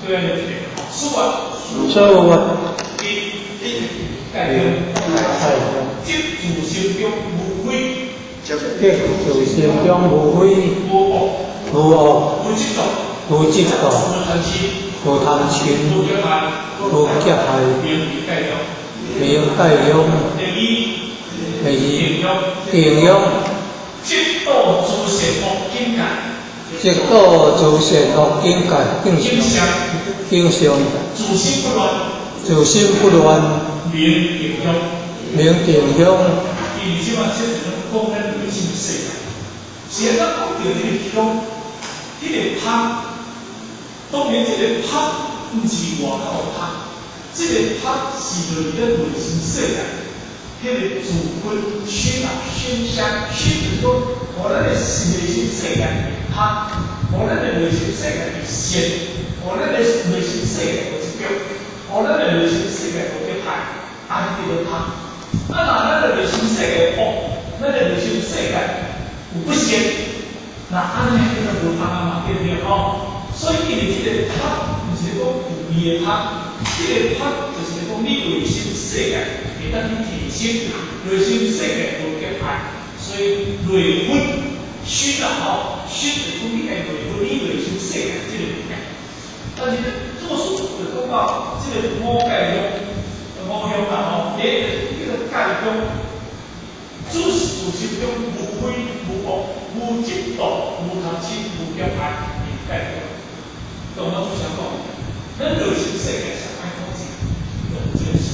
對啊，就是此外，此外，一一界香，即自心中無非，即自心中無非，無惡，無惡，無嫉妒，無嫉妒，無貪嗔，無貪嗔，無結害，無結害，名為界香。名界香。第二，第二，定香，定香，即墮諸善惡境界，即墮諸善惡境界，境相，境相，自心不亂，自心不亂，名定香。名定香。因為這馬這是講咱內心世界，是按怎講著這個香，彼個香，當然這個香毋是外口的香，這個香是就是咱內心世界，彼個自薰薰啊薰香，薰就是講，予咱的內心世界香，予咱的內心世界是善，予咱的內心世界無執著，予咱的內心世界無結害，按呢叫做香。啊，若咱的內心世界惡，咱的內心世界有不善，那按呢叫做無香啊嘛，對毋對吼？所以因為這個香，毋是講有味的香，這個香就是講你內心世界會當去提升，內心世界無結害，所以內薰薰啊吼，薰就是講你家內薰，你內心世界這個物件。但是做事就講到這個五界香，五香啦吼，第一個叫做界香，主是自心中無非無惡、無嫉妒、無貪嗔、無結害，名界香。同我主想講，咱內心世界上愛控制，就是這個心，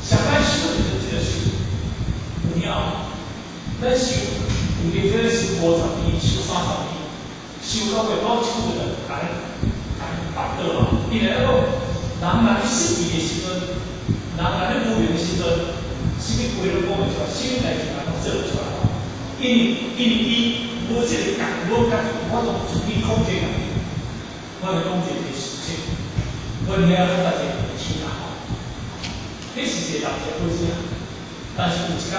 上愛修就是這個心。有影無？咱修，有陣這修50年，修30年，修到尾講手就共你共你拔倒啊！因為按怎講，人若咧失智的時陣，人若咧無明的時陣，啥物話攏講會出來，啥物代誌人攏做會出來。因為伊無這個覺，無家己有法度自己控制家己。我來講一個事實，阮遐較早一個年輕人吼，彼是一個六十歲仔，但是有一工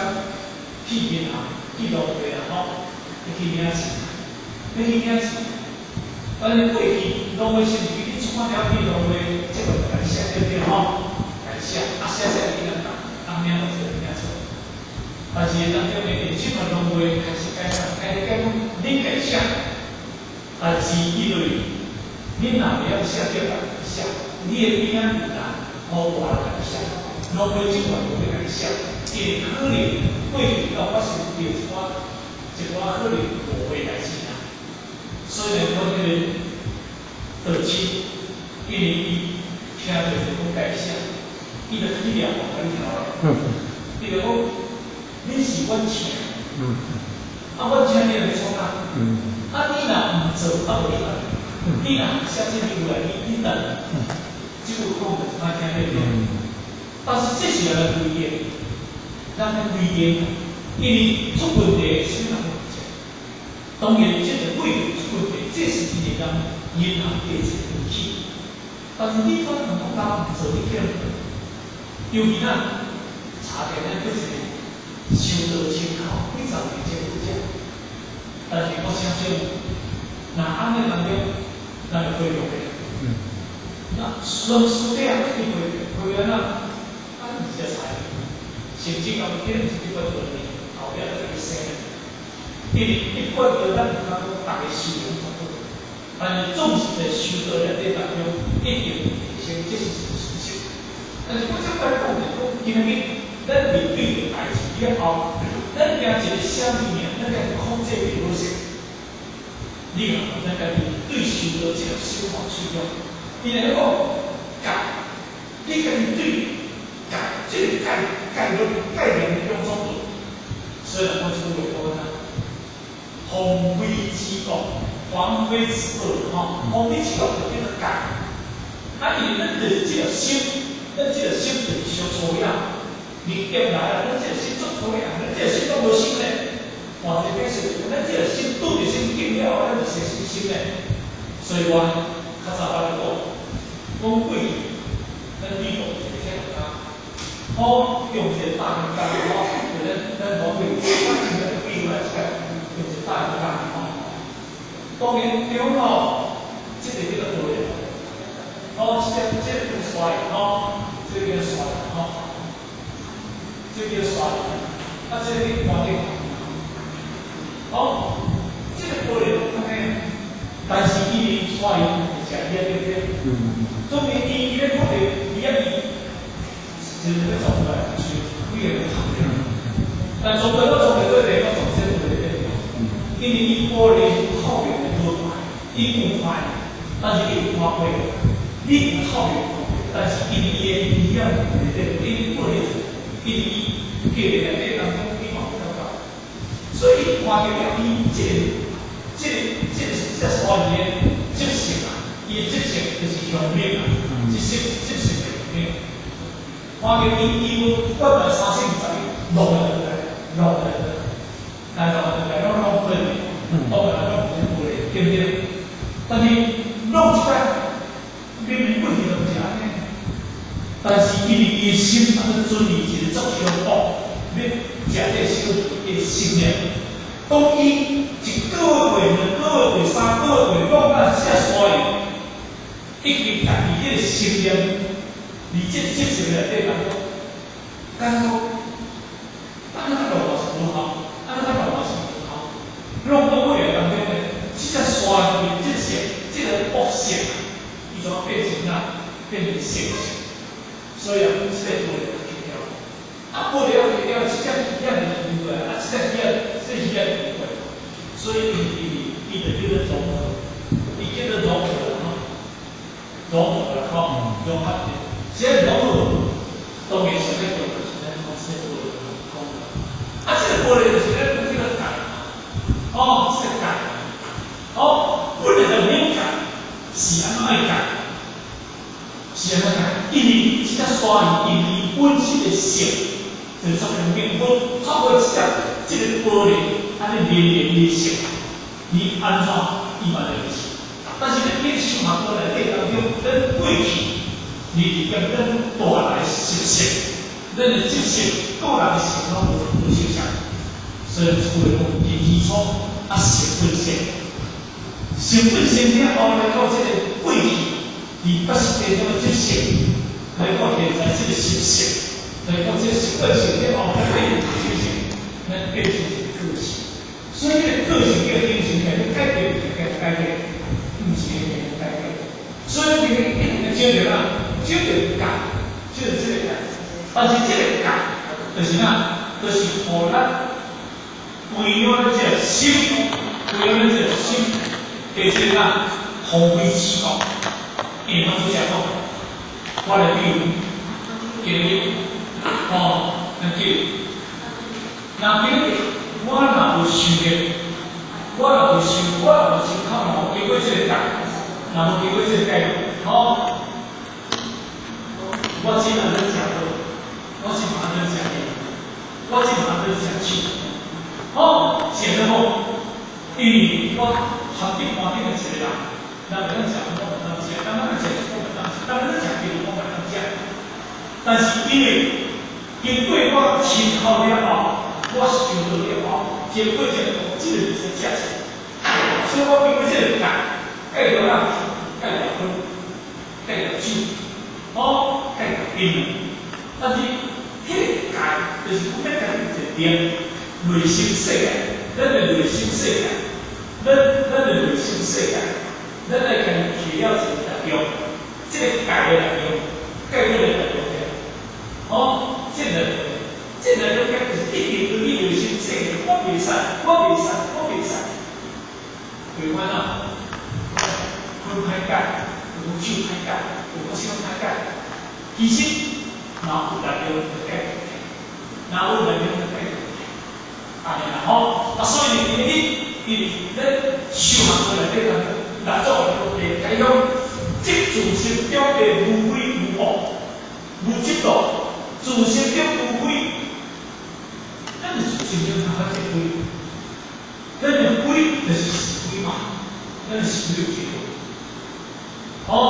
去銀行去農會啊吼，欲去領錢，欲去領錢，但是過去農會是毋是你出發了去農會，這個共你寫對毋對吼？共你寫，啊寫寫你人當領就領出來。但是當中呢，這款農會開始改啥？改改講恁家寫，但是因為恁若袂曉寫對來寫，你的邊仔有人予外人共你寫，農會這款無欲共你寫，因為可能過去攏發生著一寡一寡可能誤會代誌啦。所以呢，阮彼個道親，因為伊聽著就講該寫，伊就去掠互你聽落，伊就講你是阮請，啊，阮請你來創啊，啊，你若毋做，啊無你來。你若寫這個話，你等，這句講就是歹聽對毋對？但是這是按怎規定，咱咧規定，因為出問題啥物人負責？當然，這個過去出問題，這是因為人銀行的一個危機。但是你可能講咱毋做，你叫人尤其咱查店咱叫一個修道親口，幾十年前有這，但是我相信，若按呢當中，咱會批評的。那雙輸底下一定批評，批評按怎？咱毋是只菜，甚至講可能是一貫做年，後壁閣去生。因為一貫叫咱有感覺逐个修行足好，但是總是在修道內底當中，一定會提升，這是事實。但是我這擺講就講，今仔日咱面對著代誌了後，咱驚一个啥物物，咱家己控制袂好勢。你若咱家己對修道這個修法取向，伊來講戒，你家己對戒這個概概論概念用創做，所以我這句話講啊，防微之惡，防微之惡吼，防微之惡就叫做戒。啊，因為咱就是這個心，咱這個心就是傷粗野，你點來啊，咱這個心足粗野，咱這個心攏無心咧。換一個解釋，咱這個心拄著心境了後，咱就生心咧。所以我較早捌咧講，講過去，咱美國一個天家，吼用一個大金剛吼，就咱咱講過，咱前日比如來一個用一個大金剛吼。當然對吼，這個叫做道理，沙魚吼，這個叫沙魚吼，這個叫沙魚，啊，這個叫山頂，哦，這個玻璃安呢，但是伊沙魚會食魚仔對不對？總之伊咧看著魚仔伊，就是欲撞出來，是幾个咧撞著。但撞到我撞著對個，我撞這玻璃對。因為伊玻璃是透明的無看，伊有看，但是伊有看過，你有透明看，但是因為伊的魚仔內底，因為玻璃，因為伊隔離內底當中，伊嘛有感覺，所以伊看著了伊這個這隻鯊魚的習性啊，伊的習性就是凶猛啊，這習性就是凶猛。看著伊，伊有我來320落來落來落來來落來來攏弄破的，我來弄破的，對不對？但是弄出來，明明問題都毋是按呢，但是因為伊的心按呢存佇一個足兇惡，欲食這個小魚的心念，當伊一個月、兩個月、三個月弄到這鯊魚，已經家己彼個心念，佇這習性內底當中，感覺按呢弄嘛是無效，按呢弄嘛是無效，弄到尾仔當中呢，這隻鯊魚的習性，這個惡性，伊就變成哪？變成善性。所以啊，這個玻璃就去掉。啊，玻璃啊去掉，這隻魚仔就浮過來，啊，這隻魚仔，這個魚仔就浮過來。所以伊就叫做融合，伊叫做融合吼，融合啦吼，融合的。這融合，當然是咧講，就是咱講這個玻璃講的。啊，這個玻璃就是咱講這個界，哦，這個界，哦，本來就免界，是按怎愛界？是按怎界？因為這隻鯊魚因為伊本身的性，就是足強勁，無透過這個玻璃，按呢連連伊的性，你按怎伊嘛會去。但是咱去修學過內底當中，咱過去你佇兼咱帶來習性，咱的習性，個人的性攏無相像，所以出來講人起初啊，成本性，成本性了後來到這個過去，佇北實地中的習性，來到現在這個習性，來到這個習慣性了後，才變成習性，咱變成一個個性。所以這個個性叫形成，你改變就改改變，毋是會改變。所以你一定要少著啊，少著界，少著這個界。但是這個界，就是哪，就是予咱培養咱這個心，培養咱這個心，的這個哪，防微之道。會當做啥講？我來比如，今日，吼，咱記，若今日我若無受業，我若無受，我若無心口，若無經過這個界，若無經過這個界，吼，我這馬咧食藥，我這馬咧食煙，我這馬咧食酒，吼，食了無？因為我含頂盤頂的一個人，人會當食，我會當食；人會當食，我會當食；人會當食，我會當食。但是因為經過我親口了後，我受到了後，經過這個，這個就是食酒，所以我經過這個界，戒掉啥？戒掉煙，戒掉酒，吼，戒掉檳榔。但是，彼個戒就是講欲家己一個內心世界，咱的內心世界，咱的內心世界，咱來家己提了一個力量，這個戒的力量，戒過的力量者，吼，這個力量，這個力量就是一直對你內心世界，我袂使，我袂使，我袂使。對阮啊，薰歹戒，有酒歹戒，有啥歹戒，其實若有力量就戒，若有力量就戒，按呢啦吼。啊，所以呢，今日因為咱修行過內底當中，六祖會解講，即自心中的無非無惡，無執著，自心中無非，咱的自心中哪發這非？咱的非就是是非嘛，咱的是非有這個，哦，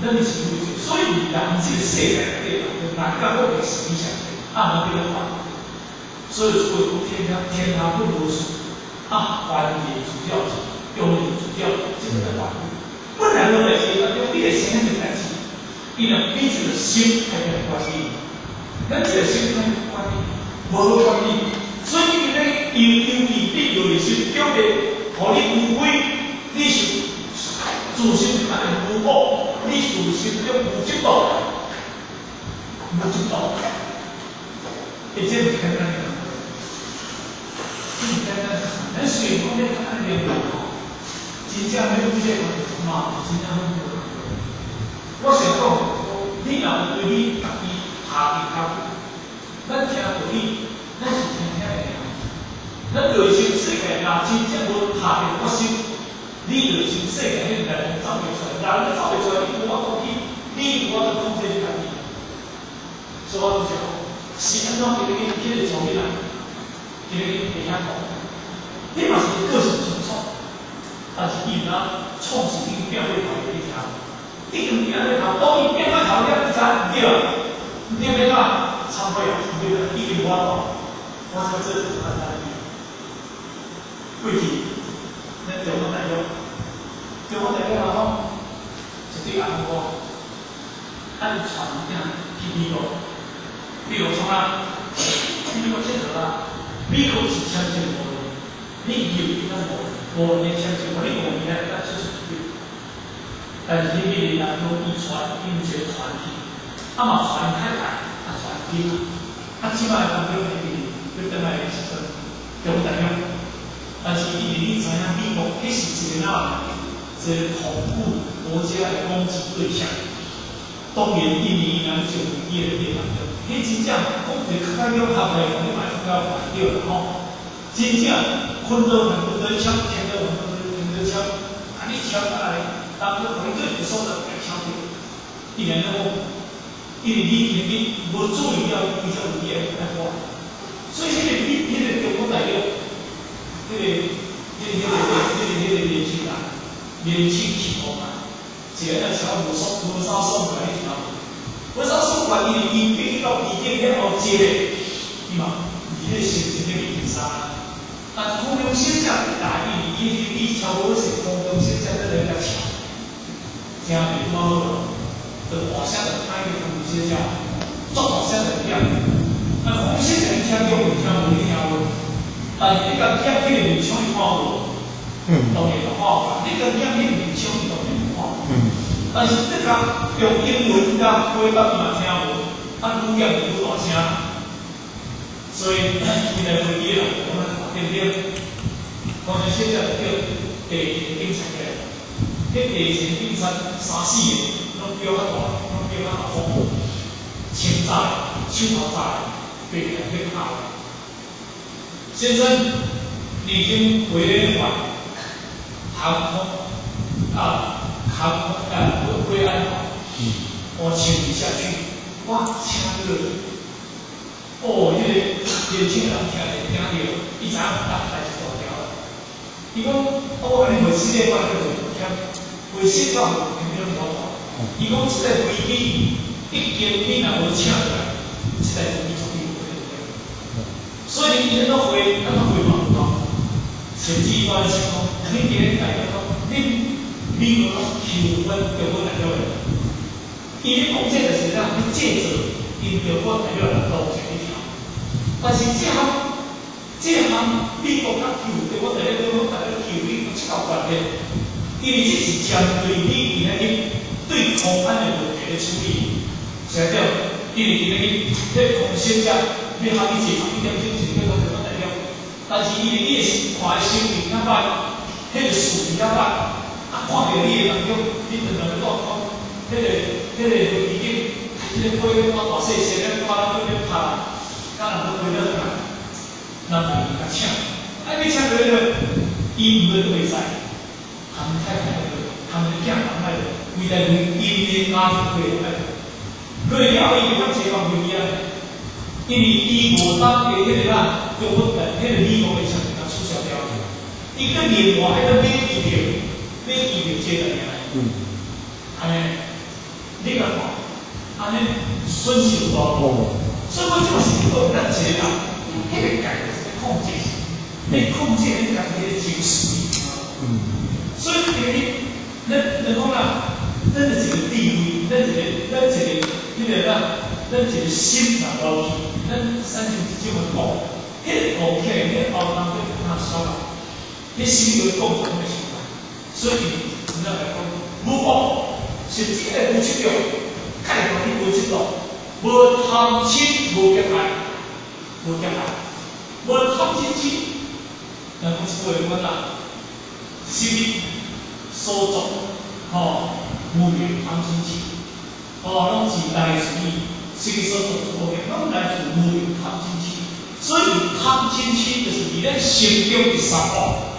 咱的是非有這個，所以人這個世界內底，人甲我的是非相對，啊，無變化。所以說，天下天下本無事，啊，凡人自了中人自了，這個就凡夫。本來無代誌，當中你的生命代誌，伊若彼此心愛變管理，咱一個心愛管理，無好管理，所以你咧尤尤其你有的心叫做，予你有為，你是自心安尼無惡，你自心中無嫉妒，無嫉妒，欸，這毋簡單，這毋簡單。咱雖然講咧較按練吼，真正欲對這個嘛，真正欲對。我想講，你若有對你家己下定跤，咱聽道理，咱是聽聽會爾。咱內心世界若真正無下定決心，你內心世界彼個內走袂出來，人走袂出來，你無法度去，你無法度控制你家己。所以我就講，是按怎今日去彼個組囡仔，今日會曉講，你嘛是個性真創，但是伊若創是已經變過頭你聽。已經變過頭，當伊變過頭了，你知毋對啊？毋對欲按怎？懺悔啊，毋對啊，已經無法度。我才這就簡單。過去，咱中國大陸，中國大陸人講，一對阿公公，啊，伊帶囡仔去美國，美國創啥？去美國𨑨迌啊！美國是簽證無的，你入去咱無，5年簽證，予你5年來當出出去。但是彼個人講伊傳𪜶一個團體，啊嘛傳太太，啊傳囡仔，啊這擺當中會記欲轉來的時陣，中國大陸，但是因為你知影美國彼是一個哪一個恐怖國家的攻擊對象，當然因為伊若上飛機的地方，彼真正講一個較較勇合來講，你嘛會感覺煩著啦吼。真正困倒困困倒敲，聽到困困聽到敲，啊你敲下來，當初予你對一個所在來敲著，伊安呢講，因為你已經無注意到伊只飛機來破，所以彼個彼彼個中國大陸，彼個彼個彼個彼個彼個年輕人，年輕氣旺啊，一個人超無爽無啥爽快，你聽無？無啥爽快，因為伊飛去到飛機了後接的，伊嘛伊咧心情咧未輕鬆啊。但是空中小姐來，因為伊伊超無勢，空中小姐在咧遐唱，聽袂拄好，就大聲就歹個空中小姐，足大聲就念。啊，空中小姐你聽中文聽無？你聽無？但是你共念彼個面相你看無？當然就看無。你共念彼個面相，伊當然有看。但是你共用英文共回答伊嘛聽無，啊，愈念就愈大聲。所以，伊來飛機啦，我們對不對？空中小姐就叫地勤警察起來，彼地勤警察三四個，攏叫較大，攏叫較大風，穿早的，手頭早的，飛起來去拍。先生，你已經違反航空啊，航空啊，維安法。我請你下去，我請你。哦，彼個年輕人聽著驚著，伊知影大代誌大條啦。伊講，啊，我共你賠四禮拜叫做險，賠四禮拜聽著無法。伊講，這台飛機已經你若無請落來，這台飛機絕對無可能。所以伊咧怎回，按怎回嘛有通。甚至伊嘛咧想講，你今日代表講，你美國攏求阮中國代表的，伊咧講這就是啥？咧製造𪜶中國代表人當前去聽。但是這項美國較求中國代表，中國代表求你，這夠關鍵，因為這是針對你今仔日對空安的問題咧處理，是對？因為今仔日彼空小姐欲予你坐11點鐘就叫做中國代表，但是因為你的看的心情較歹，彼個事情較歹，啊，看著你的人叫你常常咧講講，彼個飛機這個飛機大細聲咧，看咱對咧拍，敢若要飛了轉來，人就共請，啊，欲請落來，伊毋會都袂使，含太太落，含囝人來，規台飛𪜶的家庭過來，落了伊就當坐放飛機啊，因為伊無當的彼個啦，中國的彼個美國的簽證共取消掉，伊閣另外愛閣買機票，買機票坐來爾。按呢，你共看，按呢損失有偌大？所以我就是講，咱一個人，彼個界就是咧控制，你控制你家己的情緒。所以今日，咱咱講啦，咱是一個地位，咱一個，咱一個，彼個。咱一个心若老去，咱产生一種的惡，彼個惡起來，彼個後當要哪消啦？你心就會共同的想法，所以真正來講，無惡是這個無執著，解脫你無執著，無貪嗔無夾愛，無夾愛，無貪嗔痴。咱講一句話講啦，心所作吼，無緣貪嗔痴，吼，攏是來自於心所作諸惡業，攏來自無明貪嗔痴。所以貪嗔痴就是佇咱心中的三惡。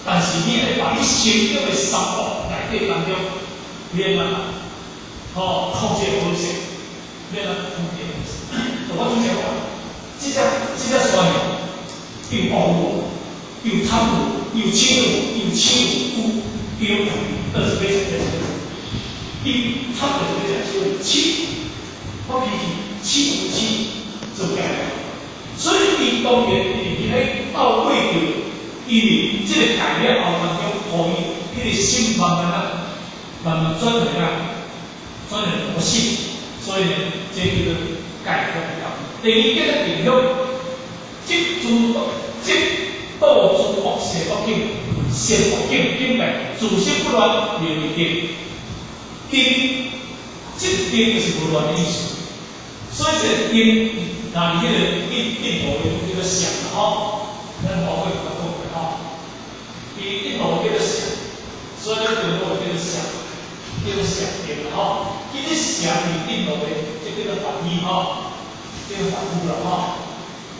但是你愛把你心中的三惡內底當中，你按怎吼控制好勢，你按怎控制好勢？我拄才講，這隻山有惡無，有貪無，有嗔無，有痴無，有有二十八隻。伊貪就是欲食小痴，發脾氣，痴有痴做假。所以伊當然伊佇咧鬥過著，因為這個戒了後當中，予伊彼個心慢慢啊，慢慢轉來啊，轉來模式。所以呢，這叫做解脫了。第二叫做定向，即諸即墮諸惡善惡境，善惡境境界，自心不亂，名為定。定，這定就是無亂的意思。所以這個定，若佇彼個印度的叫做相吼，咱華會有講過吼，佇印度叫做相，所以咱中國叫做相，叫做相定吼。其實相佇印度的，這叫做梵語吼，叫做梵語啦吼。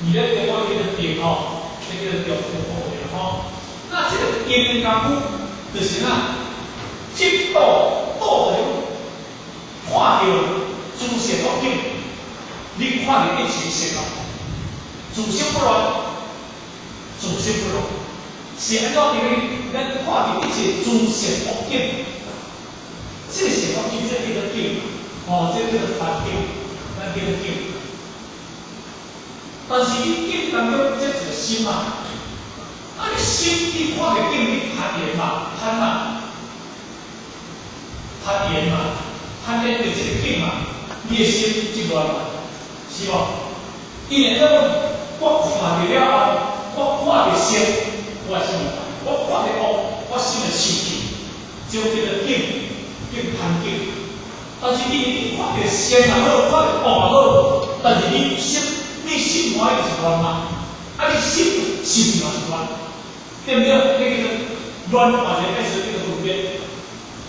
佇咧中國叫做定吼，這叫做中國話吼。那這個定的功夫，就是哪，即道道就是看著諸善惡境。你看著一切善惡，自心不亂，自心不亂，是按怎？因為咱看著一切諸善惡境，這個善惡境這叫做境，哦，這叫做環境，咱叫做境。但是你境當中這一個心嘛，啊，你心你看著境，你貪緣嘛，貪嘛，貪緣嘛，貪戀著這個境嘛，你的心就亂嘛。是無？伊會當我看著了後，我看著善，我心會煩；我看著惡，我心會生氣。這種叫做境，境貪境。但是你看著善也好，看著惡也好，但是你心，你心肝就是亂嘛。啊，你心是嘛是亂，對毋對？彼叫做亂，換一個意思叫做分別，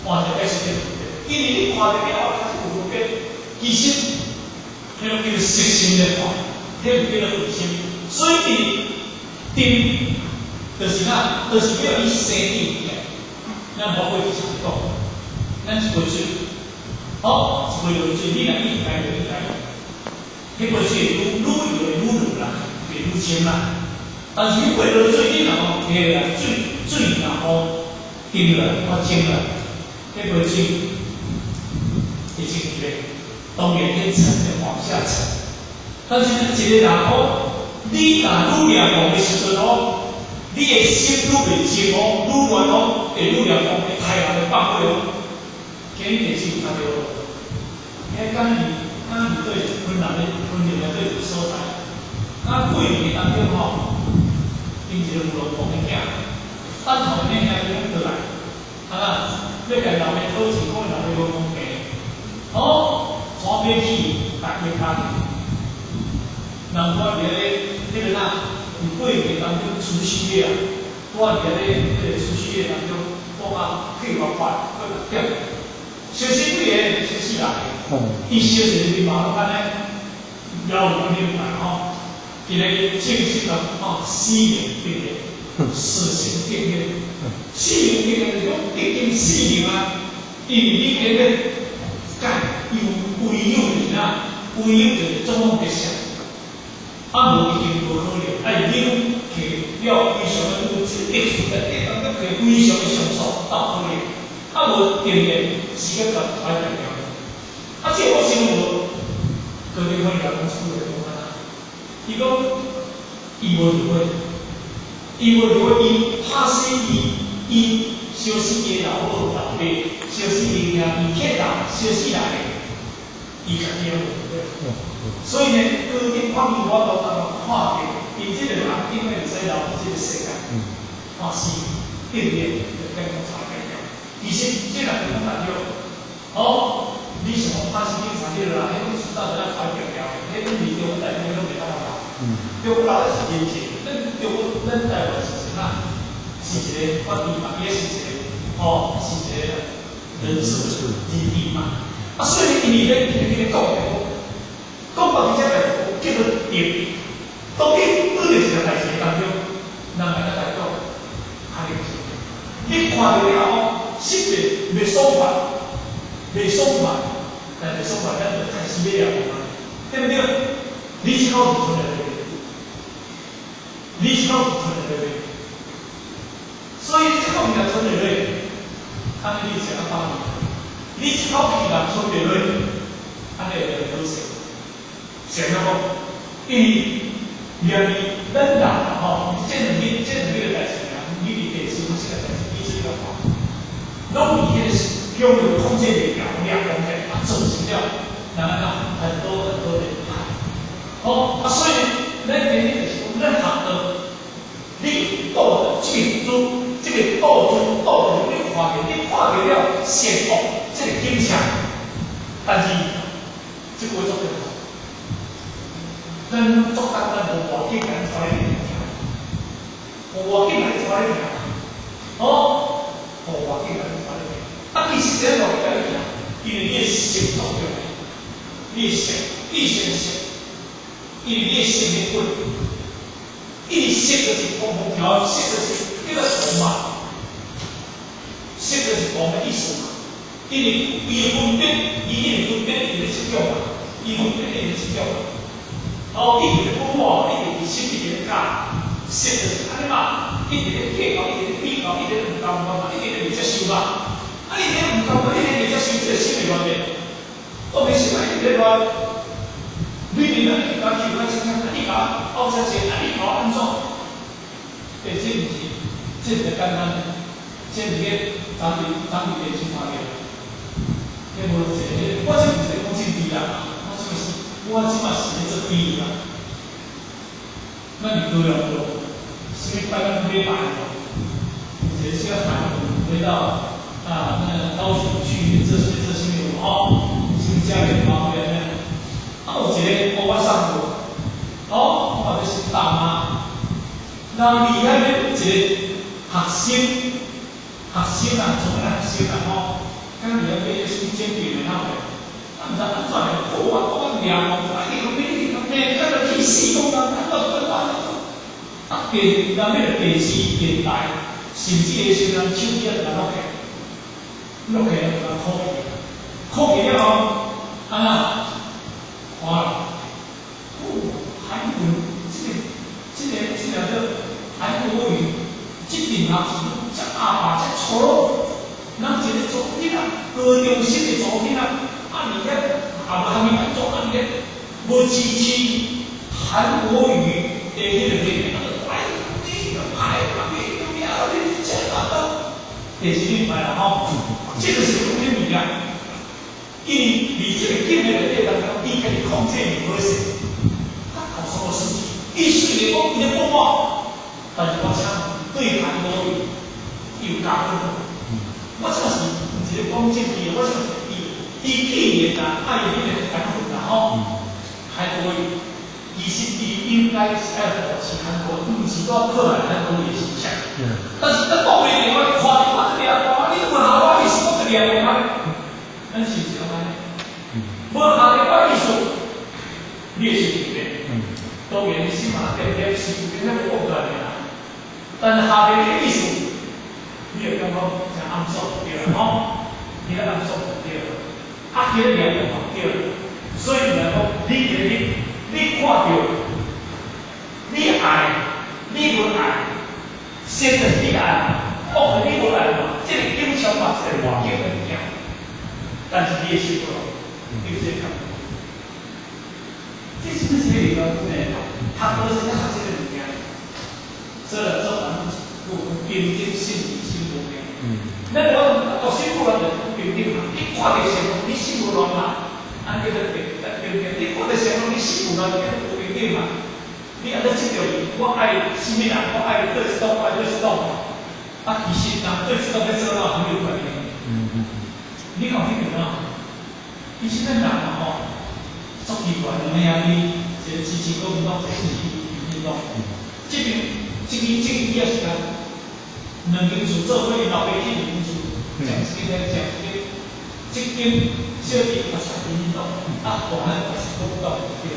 換一個意思叫做分別。因為你看著了後，開始有分別，其實。彼種叫做色心咧看，彼毋叫做佛心。所以定就是哪，就是叫伊生定起來。咱無過去常講，咱一杯水，好，一杯落水，你若一直開就一直開，彼杯水愈愈流會愈濁啦，袂愈清啦。但是彼杯落水，你若吼摕來水水若吼沉落來，我清來，彼杯水會清起來。當然，彼沉會往下沉。但是一個人吼，你若愈念佛的時陣吼，你的心愈袂靜哦，愈亂哦，會愈念佛，會太陽會放火哦。今日電視有看著無？彼敢是敢是對芬蘭的芬蘭的對一個所在，啊，過年當中吼，𪜶一個有龍鳳的囝，等候恁兄弟轉來，啊，欲共老爸討錢，講老爸無公平，哦。紙飛機逐個卡去，人我佇咧彼個哪，佇過年當中除夕夜啊，我佇咧彼個除夕夜當中，講啊氣偌快，閣來點，燒死幾個？燒死人個。伊燒一個面嘛，安呢，了有明白吼？今日正式的吼，死刑定讞，死刑定讞，死刑定讞就是講已經死刑啊，因為你今日干有違有就是哪？違有就是總統特赦，啊無一定無可能，愛你攏提了非常的有這特殊的，你當中提非常的上訴鬥可能，啊無定讞時間到來定掉。啊，這個我想無，高金輝來講一句話講安怎？伊講伊無離婚，伊無離婚，伊拍死伊，伊燒死伊老母老爸，燒死伊兄弟，伊客人，燒死人個。伊家己拢無對。所以呢，高頂看見我都當看見，伊這個人頂會使留這個世界，看死變變就變講差變了。其實這兩個攏代表，哦，你想講拍死警察了啦，彼種遲早就愛開掉掉的，彼種離中國台灣攏袂當留。中國人是人情，咱中國咱台灣是啥？是一個法治嘛，也是一個吼，是一個人治人治嘛。啊，所以伊咧伊咧講的，講到這個叫做定，當你遇著一個代誌當中，人會當來講，較冷靜。你看著了後，心裡袂爽快，袂爽快，但袂爽快，咱就開始欲掠嘛，對不對？你這口氣吞會落，你這口氣吞會落，所以這口氣若吞會落，按呢你會較放心。你這口氣若吞袂落，按呢會好勢。是按怎講？因為面對咱人吼，這兩個代誌爾，你佇地址發生的代誌，你這個看，攏伊彼個享有控制力量，掠控制，啊，造成了人安怎很多很多的害。好，啊，所以咱今日就是講，咱學道，你道這個主，這個道主道主，你看見，你看見了善惡這個景象，但是這個做重要。咱做工咱無外境來帶你行，無外境來帶你行，哦，無外境來帶你行。啊，其實這外境來行，因為你的心作用，你的色，你先色，因為你的心咧滾，因為色就是風風條，色就是叫做圖嘛，色就是圖的意思嘛。因為伊的分別，伊因為分別伊咧七種嘛，伊分別伊咧七種嘛。哦，一直咧分化，一直佇心一直咧教，色就是按呢嘛，一直咧計較，一直咧比較，一直咧毋甘願嘛，一直咧袂接受嘛。啊，你咧毋甘願，你咧袂接受，這個心會亂的。當然心一直咧亂。明明啊，你共求啊，親像啊，你共我拗這啊，你共我按怎？欸，這毋是，這毋是簡單的，這毋是昨日電視看見，彼無一個，我這毋是咧講政治啦，我這嘛是咧做比喻啦。咱佇高雄路，啥物拜咱禮拜吼，有一個小韓文回到啊，那個高雄去這些這些有吼，什麼嘉聯華會安尼，啊有一個歐巴桑無，哦，我看這是大媽，然後厲害咧，有一個學生，學生啊，做咩學生啊吼，敢佇遐買什麼煎餅的吼，啊毋知按怎會破啊，我掠哦，啊伊講你你講咩，敢若去死講人安怎怎怎啊，電人彼個電視電台，甚至的時陣手機啊就落去，落去就共扣去，扣去了後，按怎看了，哦，韓文這個叫韓國瑜，這陣啊是遮阿爸遮粗魯，人一個查某囡仔，高中生的查某囡仔，啊而且也無蝦米安怎，啊而且無支持韓國瑜的彼個彼個，啊就來你個歹人，你個你這啊都，電視你毋捌啦吼，這就是講這物件，因為佇這個境的內底當中，伊家己控制袂好勢，他搞什麼事情？伊雖然講伊咧講我，但是我請問對韓國瑜有加分無？我這是毋是咧講政治，我這是伊伊既然啊愛彼個韓文啦吼，韓國瑜其實伊應該是愛扶持韓國，毋是講破壞韓國瑜的形象。但是咱講袂定，我看著我就掠我，你都無合我意思，我就掠你啊！咱是毋是按呢？無合著我意思，你會生氣袂？當然心嘛定定是有點仔講出來爾，但是合著你的意思，你會感覺誠暗爽對啦吼，你較暗爽對啦，啊，彼個掠就嘛對啦，所以來講，你今日你看著，你愛，你無愛，善就是你愛嘛，惡就是你無愛嘛，這個景象嘛是個外境的物件，但是你的心無，你有這個感覺。這是不是個呢？學道是咧學這個物件，所以來做人有平靜心，心無驚。咱講到心不亂就平靜嘛，你看著善，你心無亂嘛，按叫做定定定，你看著啥物，你心有乱，叫做有平等嘛。你按怎執著伊？我愛啥物人？我愛對一黨，我愛對一黨。啊，其實人對一黨欲做哪有關係？你講聽著哪？其實咱人嘛吼，足奇怪，兩个兄弟，一個支持國民黨，一個支持民進黨。這邊這支這支也是共，兩間厝做伙，𪜶老爸去兩間厝，食一間，食一間，這間小弟嘛是民進黨，啊，大漢嘛是國民黨對。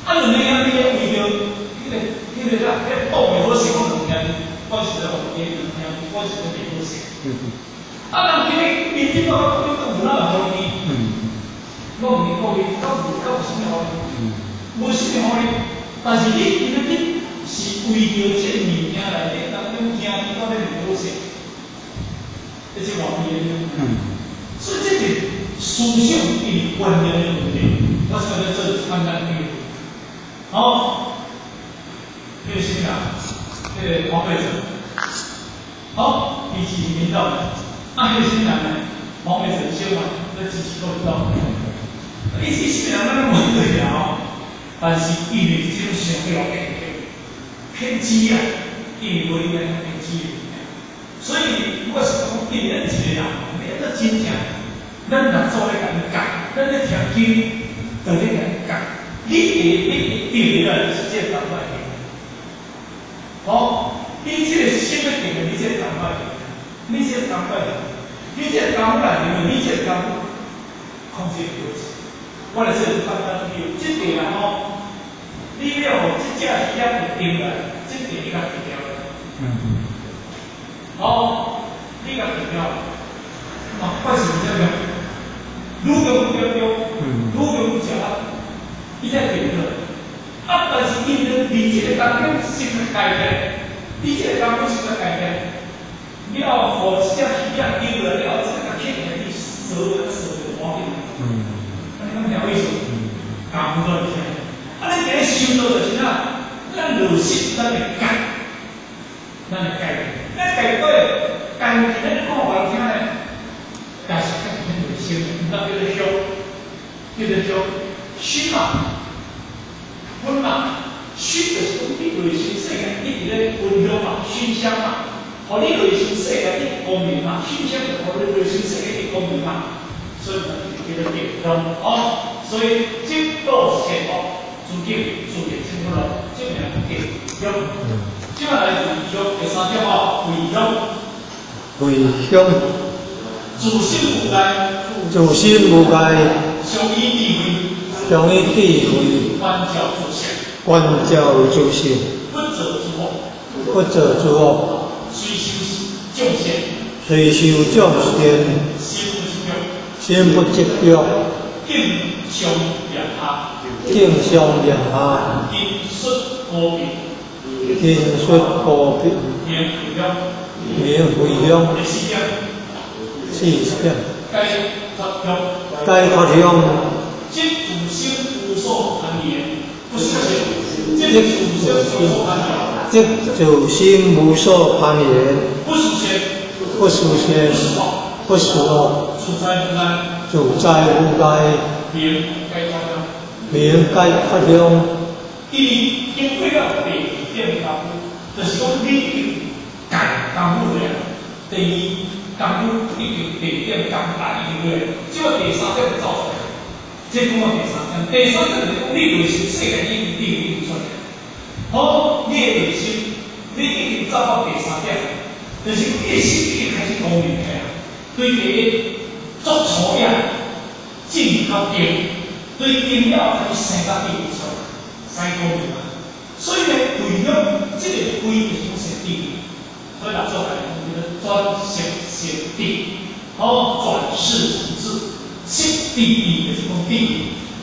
啊，兩個兄弟為著彼個啥，彼個黨袂好勢，講兩兄弟，我是咧王家兩兄弟，我是咧袂好勢。啊，人今日民進黨國民黨有哪會予伊？我問你各位，敢有敢有啥物予伊？無啥物予伊，但是你今日你是為著這個物件來底，人種兄弟到底袂好勢，這是偌悲的。所以這個思想伊是觀念的問題，我現在做簡單比喻。好，彼個啥物人？彼個黃偉哲，好，伊支持民進黨的，啊，彼個啥物人呢？黃偉哲小嘛，咧支持國民黨。伊伊啥物人咱攏無對啊吼，但是因為這種想法偏偏激啊，因為無應該偏激的物件，所以我是講，因為咱一個人，你按怎真正，咱若做咧共伊教，咱咧聽經，就咧共伊教。你會你會定落來是這個感覺的。好，你這個心欲定的，你這個感覺的，你這個感覺的，你這個感覺來因為你這個感覺控制袂好。我來說簡單比喻，這個人吼，你欲予這隻魚仔會定來，這個你共定牢。好，你共定牢，嘛，我是這樣，愈強愈嚴重，愈強愈食力，伊才定落來。啊，但是因為佇這個當中心較開起，你這個當中心較開起，了後，予這隻魚仔丟落來了後，這個起來，你趖趖就趕緊。按呢敢聽有意思？共到是啥？啊，咱今日修道就是啥？咱落實，咱會改，咱會改，咱改過，改去咱講予人聽咧，但是較是咱內心，毋當叫做香，叫做香，熏嘛，薰嘛，熏就是講你內心世界一直咧熏香嘛，熏香嘛，予你內心世界一光明嘛，熏香就予你內心世界一光明嘛，所以咱就叫做定香哦。所以證道善惡，諸境諸境清不咯，這名定香。這擺來回向，第三點哦，回向。回向。自心無礙。自心無礙。常以智慧。常以智慧。觀照諸相。觀照諸相。不造諸惡。不造諸惡。隨修眾善。隨修眾善。心不執著。心不執著。境相念下。境相念下。勤術高明。勤術高明。明回向。明回向。第四點。四點。解脫鄉。解脫鄉。即自心無所攀緣，不是即自心無所攀緣。即自心無所攀緣。不思善。不思善。不思惡。自在無礙。自在無礙。明解脫鄉。明解脫鄉。伊經過了第二點功夫，就是講你已經解功夫了。第二功夫已經第二點功夫已經過，這個第三點就走出來。這講到第三點，第三點就是講你內心世界已經定義出來。好，你的內心，你已經走到第三點，就是你的心已經開始光明起來，對第一作粗業進較定，對定了開始生甲智慧出來，生光明啊。所以呢，回向這個歸就是講生智慧，所以六祖來講叫做轉識成智，好，轉識成智，識智智就是講智慧，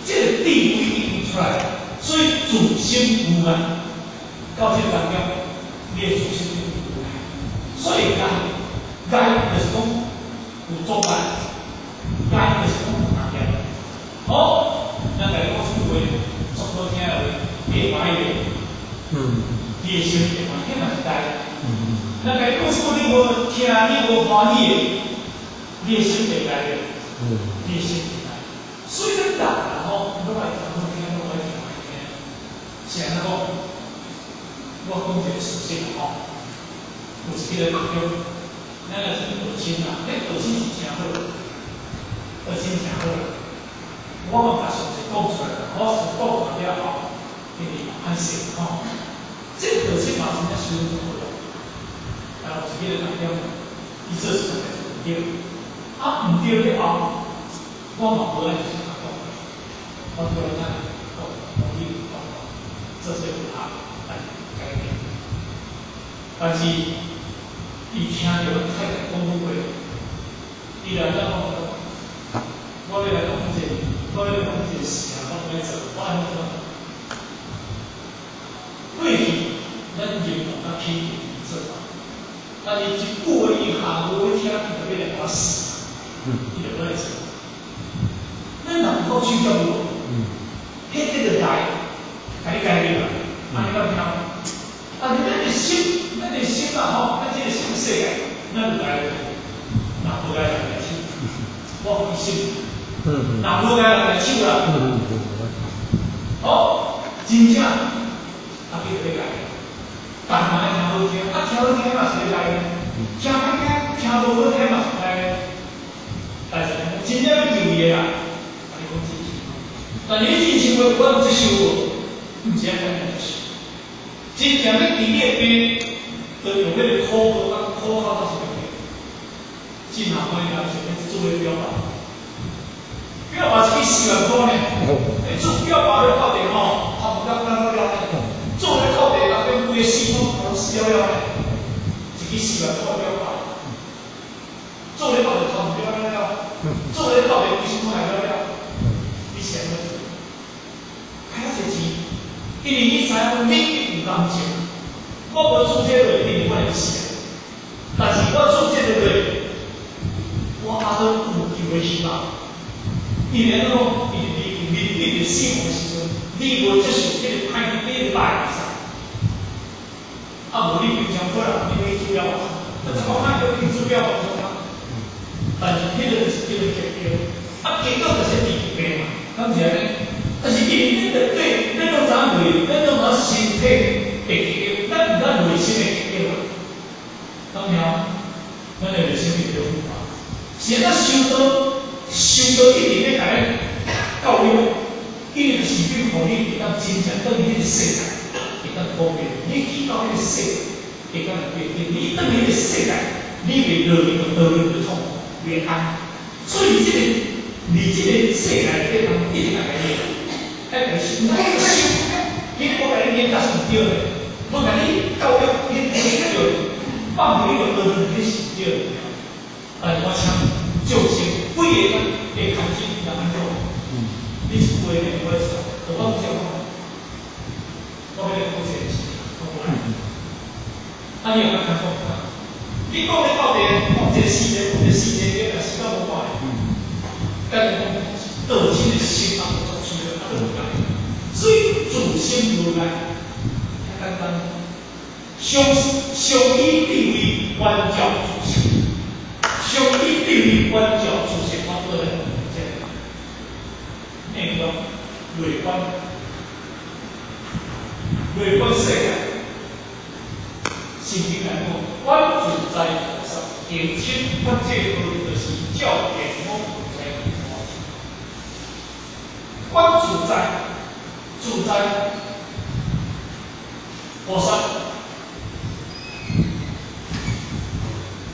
這個智慧已經出來，所以自心無礙，到這個當中，你的自心已經無礙，所以礙礙就是講有阻礙，礙就是講有難題。好，咱來講出話，足好聽的話，會歹的，你的心會歹，彼嘛是礙。咱來講出你無聽，你無歡喜的，你的心會礙的，你的心會礙。所以拢愛聽好聽，攏愛聽歹聽。是按怎講？我講一個事實吼，有一個目標，咱若是學親啦，彼學親是誠好，學親誠好啦。我嘛較詳細講出來啦，我是講出來了後，因為歹勢吼。這個學親嘛真正相當好啦。啊，有一個目標，伊做事實在是毋對，啊，毋對了後，我嘛無愛去甲講，我叫伊講，講你講做這個啊，來改變。但是，伊聽著阮太太講好話，伊來講，我欲來講一個，我欲來講一個事啊，我毋愛做，我按怎？過去，咱認同甲肯定伊做法，但是一句話伊下無欲聽，伊就欲來共我死，伊就欲來做。咱若有夠取決無？彼叫做來，共你改變啦，按呢敢聽？但是咱的心，咱的心啊吼，咱這個心世界，咱就來，若無共人來手，我予伊信。若無共人來手啦。好，真正，啊，叫做欲改，但嘛愛聽好聽，啊，聽好聽嘛是欲改，聽歹聽，聽無好聽嘛是歹。但是真正欲救伊的啦，共你講真實。但是你真實話有法度接受無？毋是按簡單接受。真正欲治你的病，就用彼個苦藥甲苦口才是對的。真下歡喜人想欲做咧表白，表白是去4萬箍呢，欸，做表白咧到底吼，頭毛甲干了了呢，做咧到底人變規個死攏攏死了了呢，一支4萬箍表白，做咧到底頭毛了了了，做咧到底規身軀來了了，你是按怎做？開遐濟錢，因為你知影你有感情，我無注這落，一定我會死。但是我注這個落，我還閣有救的希望。因為按怎講？因為你面對著死亡的時陣，你無接受這個歹，你個歹會使。啊，無你平常可能你欲去煮了，啊，這個歹閣去煮了，但是彼個就是叫做結果，啊，結果就是治病嘛，敢是按呢？但是因為咱著對，咱攏知影內，咱攏知影身體會結，咱毋知內心會結嘛。當然，咱的內心會變化。是按怎修道？修道一定欲共咱教育，一定是欲予你會當真正轉去彼個世界，會當改變。你去到彼個世界，會當來變。你轉去彼個世界，你袂落去就倒落去痛苦，袂安。所以這個，佇這個世界內底，人一定愛共你，愛共你修，愛修。其實我共你念甲是毋對的，我共你教育，你聽著放佇你就倒落去是毋對的。但是我請眾生幾個人會牽手來按怎？你是話呢？我說，我唔想講，我欲來講這個事，我無愛。啊，你有較講講？你講咧到底講一個四個，講一個四個，若時間無半個。咱就講道親的心啊，作出來啊，都無共。所以自心如來，較簡單。上上以地位觀照自性，上以地位觀照自性，我過來這個內觀、內觀、內觀世界。聖經來講，觀自在菩薩行深法界道，就是照見我自在菩薩。觀自在，自在菩薩，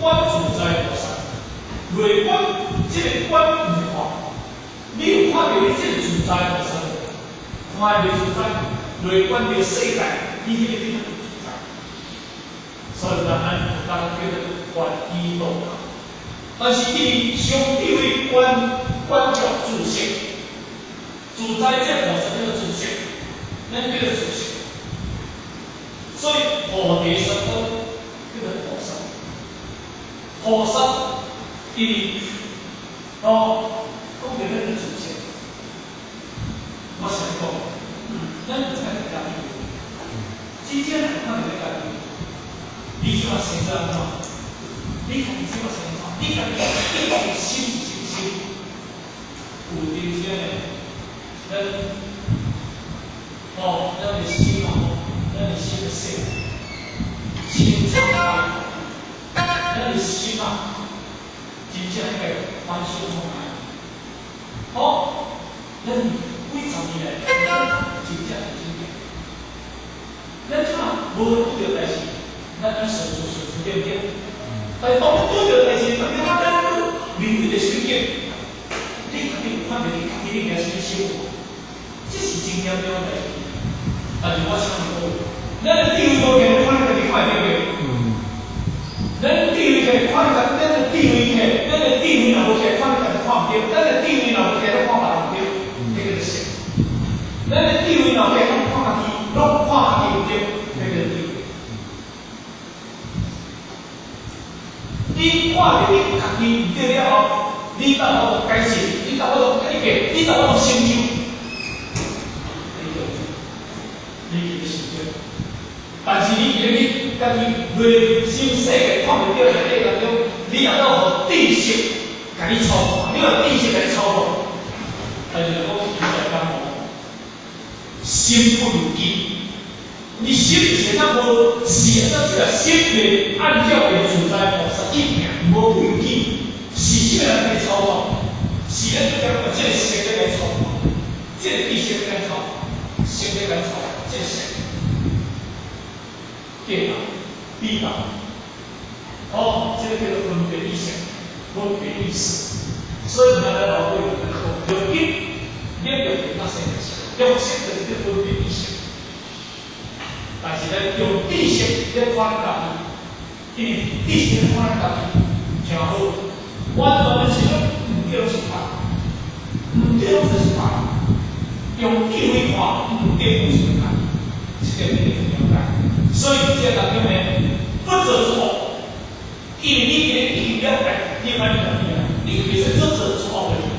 觀自在菩薩，內觀這個觀毋是看，你有看著你這個自在菩薩，看袂自在，內觀著世界，你彼個變做自在。所以咱咱叫做觀依道。但是伊上地位觀觀照自性，自在這菩薩叫做自性，咱叫做自性。所以菩提薩埵叫做菩薩，菩薩伊哦，講著咱的自性，我想講，咱毋愛家己，真正來看著家己，你這馬生做按怎？你家己這馬生按怎？你家己一心是心，有陣時呢，咱哦，咱的心啊，咱的心的世界，清楚開，咱的心啊，真正應該反省創來。好，咱幾十年來，真正是真正。咱這馬無拄著代誌，咱愛順順順順，對毋對？但是當你拄著代誌，當你咱面對的順境，你家己有看著你家己應該啥物生活？這是真嚴重的代誌。但是我請你講，咱的智慧無見，你看你家己看會著袂？咱智慧起來，看你家，咱的智慧起來，咱的智慧若無起來，看你家己看毋著；咱的智慧若無起來，攏看別人毋著，彼個就是。咱的智慧若無起來，攏看家己，攏看家己毋著，彼個是智慧。你看著你家己毋對了後，你才有法度改進，你才有法度改變，你才有法度成就。你就你去成就。但是你今日你家己內心世界看袂著內底當中，你若當予知識共你操控，你予知識共你操控，但是講實在講哦，心不如己，你心是怎無是按怎這個心袂按照會自在菩薩去行，無不由己，是啥物人共你操控？是咱就講這個色在共操控，這個意識在共操控，心在共操控，這個色。計較、比較，哦，這個叫做分別意識、分別意識。所以，咱來老輩人來講，六根，念六根發生的事，六識就是叫分別意識。但是咧，用知識咧看咱家己，因為知識咧看咱家己，聽好，完全是攏毋對，是歹，毋對就是歹。用智慧看，毋對就是歹，這個你一定了解。所以這個當中呢，不做錯，因為你今日已經了解，你反正家己啊，你袂使做做錯誤的。